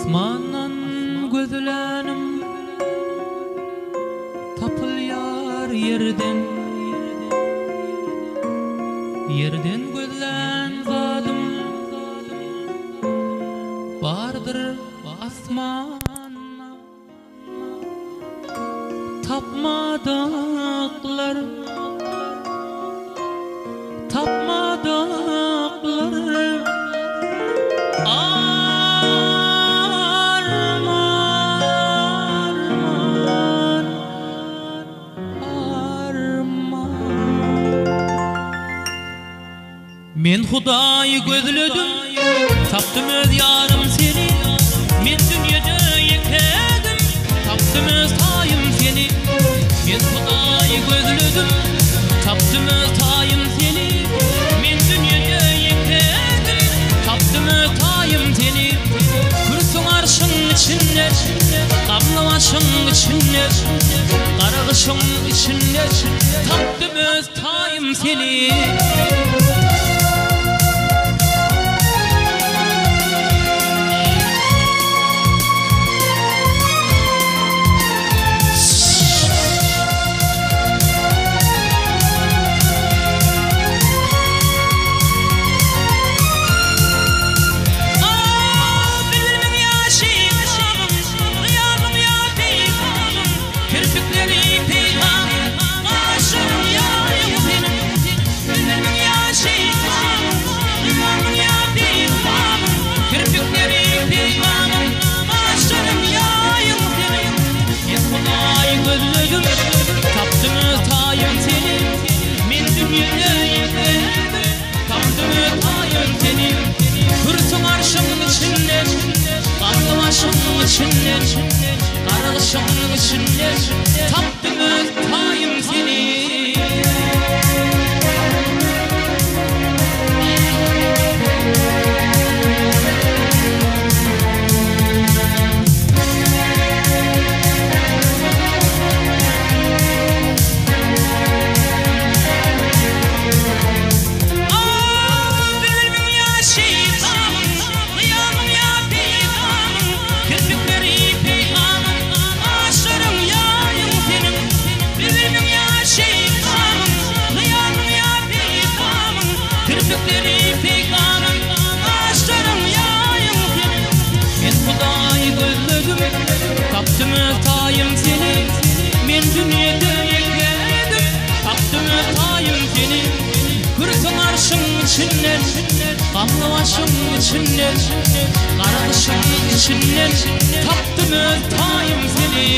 Asmandan gözlänim tapylýar ýerden. Ýerden gözlän zadym bardyr asmanda. Tapmadyklar, tapmadyklar Arman, arman, arman. Men Hudaýy gözledim, tapdym öz ýarym seni, Men dünýede ýekedim, tapdym öz taýym seni. Men Hudaýy gözledim, tapdym öz taýym seni, Men dünýede ýekedim, tapdym öz taýym seni. Kürsüň arşyň içinde, gamly başyň içinde, Gara gyşyň içinde, tapdym öz Taýym seni. Kirpikleri peýkam, gaşlaryň ýaýyň seniň. Bilbilmiň ýaşy gamyň, hyýalyň ýa peýkamyň. Kirpikleri peýkamyň, gaşlaryň ýaýyň seniň. Men Hudaýy gözledim, tapdym öz taýym seni. Men dünýede ýekedim, tapdym öz taýym seni. Kürsüň arşyň içinde, gamly başyň içinde. Gara gyşyň içinde tapdym öz taýym seni. Ah, bilbilmiň ýaşy gamyň, Hyýalyň ýa peýkamyň, Kirpikleri peýkamyň, Gaşlaryň ýaýyň seniň. Bilbilmiň ýa şeýkamyň, Hyýalyň ýa peýkamyň, Kirpikleri peýkamyň, Gaşlaryň ýaýyň seniň. Men Hudaýy gözledim, Tapdym öz taýym seni. Men dünýede ýekedim, Tapdym öz taýym seni. Kürsüň arşyň içinden, Gamly başyň içinden, Gara gyşyň içinden, Tapdym öz taýym seni.